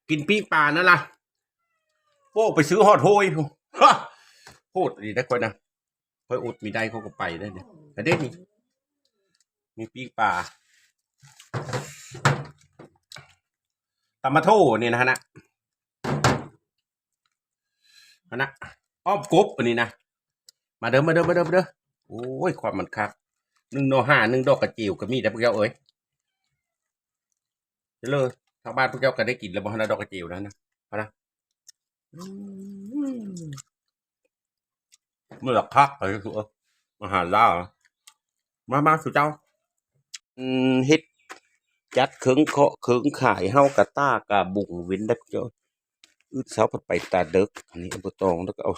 ກິນປີ້ງປານັ້ນລະ ໂອ້ ໄປຊື້ຮອດໂຮຍພຸ້ນ ໂພດອີ່ຫຼີໄດ໋ຂ້ອຍນະ ຂ້ອຍອົດມີໄດ້ ຂ້ອຍກໍໄປໄດ້ນີ້ ກະເດ້ນີ້ ມີປີ້ງປາ ຕຳມະໂທນີ້ນະຫັ້ນນະ ຫັ້ນນະ ອ້ອມກົບອັນນີ້ນະ ມາເດີ ມາເດີ ມາເດີ ມາເດີ ໂອ້ຍ ຄວັນມັນຄັກ ໜຶ່ງໜໍ່ຮ້າ ໜຶ່ງດອກກະເຈວກໍມີໄດ໋ພວກເຈົ້າເອີຍ ເລີ ທາງບ້ານພວກເຈົ້າກໍໄດ້ກິນແລ້ວບໍ່ຫັ້ນນະ ດອກກະເຈວນັ້ນນະ ຫັ້ນນະ ອືມ ມື້ລະຄັກ ເອີ ອາຫານລາວ ມາ ມາສູ່ເຈົ້າ ອືມ ເຮັດ ຈັດເຄື່ອງເຄາະເຄື່ອງຂາຍ ເຮົາກະຕາກະບຸງເວັນໄດ້ເຈົ້າ ອືດເຊົ້າພັດໄປຕາເດິກ ອັນນີ້ເອົາໃບຕອງ ແລ້ວກໍເອົາ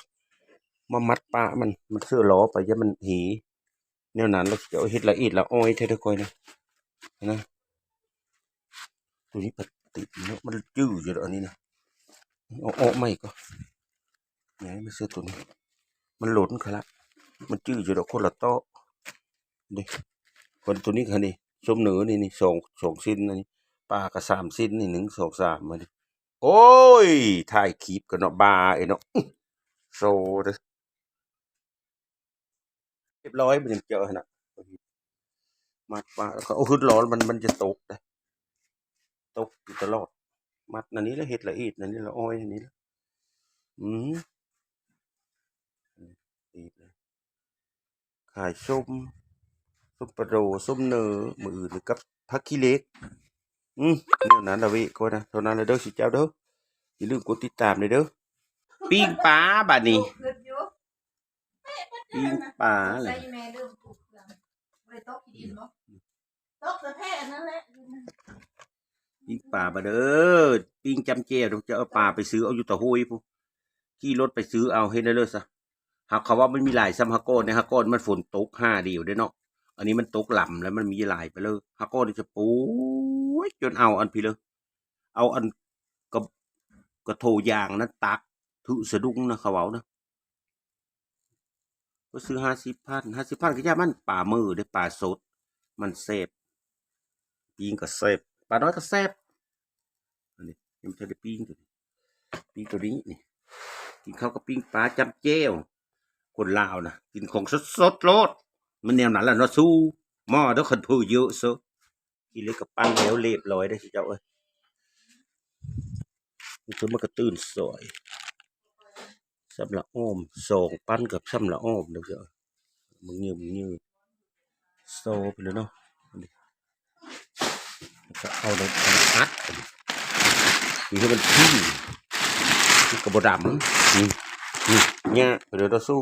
ມາມັດປະມັນ ມັນເສື້ອລໍໄປ ຢ່າມັນເຫ ແນວນັ້ນ ແລ້ວຊິເອົາເຮັດລະອຽດລະອອຍແທ້ເດີຂ້ອຍນະ ນະ ໂຕນີ້ປະຕິເນາະ ມັນຈື່ຢູ່ດອກ ອັນນີ້ນະ ເອົາອອກໃໝ່ກ່ອນ ນີ້ມາເຊື່ອໂຕນີ້ ມັນຫຼົ່ນຄັກລະ ມັນຈື່ຢູ່ດອກ ຄົນລະເຕາະເດ້ ຄົນໂຕນີ້ຄັນນີ້ ສົມເໜີນີ້ ນີ້ ສອງ ສອງຊິ້ນ ອັນນີ້ ປາກະສາມຊິ້ນ ນີ້ ໜຶ່ງ ສອງ ສາມ ມານີ້ ໂອ້ຍ ຖ່າຍຄລິບກັນເນາະ ບາເອເນາະ ໂຊເດີ ຮຽບຮ້ອຍ ມັນຍັງເຈີຫັ້ນນະ ມັດປະ ແລ້ວກໍເອົາຮຶດລໍ ມັນ ມັນຈະຕົກເດ້ ຕົກຢູ່ຕະຫຼອດ ມັດອັນນີ້ລະ ເຮັດລະອຽດອັນນີ້ລະ ອອຍອັນນີ້ລະ ອືມ ຂາຍສົ້ມ ສົ້ມປາໂດ ສົ້ມເໜີ ມື້ອື່ນກັບຜັກຂີ້ເຫຼັກ ອືມ ແນວນັ້ນລະເວະ ກໍນະ ເທົ່ານັ້ນລະເດີ ຊິເຈົ້າເດີ ຢ່າລືມກົດຕິດຕາມແດ່ເດີ ປີ້ງປາບາດນີ້ ປີ້ງປາແຫຼະ ຕກແຕ່ແພອັນນັ້ນແຫຼະ ປີ້ງປາບາດເດີ ປີ້ງຈ້ຳແຈ່ວ ເຈົ້າເອົາປາໄປຊື້ເອົາຢູ່ຕາໂຮຍພຸ້ນ ຂີ່ລົດໄປຊື້ເອົາ ເຮັດໄດ້ເລີຍຊະ ຫາກເຂົາວ່າມັນມີຫຼາຍຊ່ຳຫາກອນເດ້ ຫາກອນມັນຝົນຕົກຫາດຽວເດ້ເນາະ ອັນນີ້ມັນຕົກລຳແລ້ວມັນມີຫຼາຍໄປເລີຍ ຫາກອນຈະ ໂອ້ຍ ຈົນເອົາອັນພີ້ເລີຍ ເອົາອັນ ກະ ກະໂຖຢາງນັ້ນຕັກ ຖືສະດຸ້ງນະ ເຂົາເວົ້ານະ ກໍຊື້ຫ້າສິບພັນ ຫ້າສິບພັນກໍຢ່າ ມັນປາເໝີເດ້ ປາສົດ ມັນແຊບ ປີ້ງກໍແຊບ ປານ້ອຍກໍແຊບ ອັນນີ້ຍັງບໍ່ທັນໄດ້ປີ້ງ ປີ້ງໂຕນີ້ນີ້ ກິນເຂົ້າກັບປີ້ງປາຈ້ຳແຈ່ວ ຄົນລາວນະ ກິນຂອງສົດໆໂລດ ມັນແນວນັ້ນລະເນາະ ສູ້ໝໍ້ເດີ ຄັນເຜີເຢີະເຊີ ຂີ້ເຫຼັກກໍປັ້ນແລ້ວລຽບຮ້ອຍເດ້ເຈົ້າເອີຍ ນີ້ຄືມັນກະຕື່ນຊອຍ ຊຳລະອອມ ສອງປັ້ນກັບຊຳລະອອມເດີເຈົ້າ ມຶງຍືມ ມຶງຍືມ ໂຊໄປເລີຍເນາະ ແລ້ວກໍເອົານ້ຳອັດ ນີ້ໃຫ້ມັນພິ້ງ ມັນກໍບໍ່ດຳ ນີ້ ນີ້ ຍະໄປເລີຍເນາະ ສູ້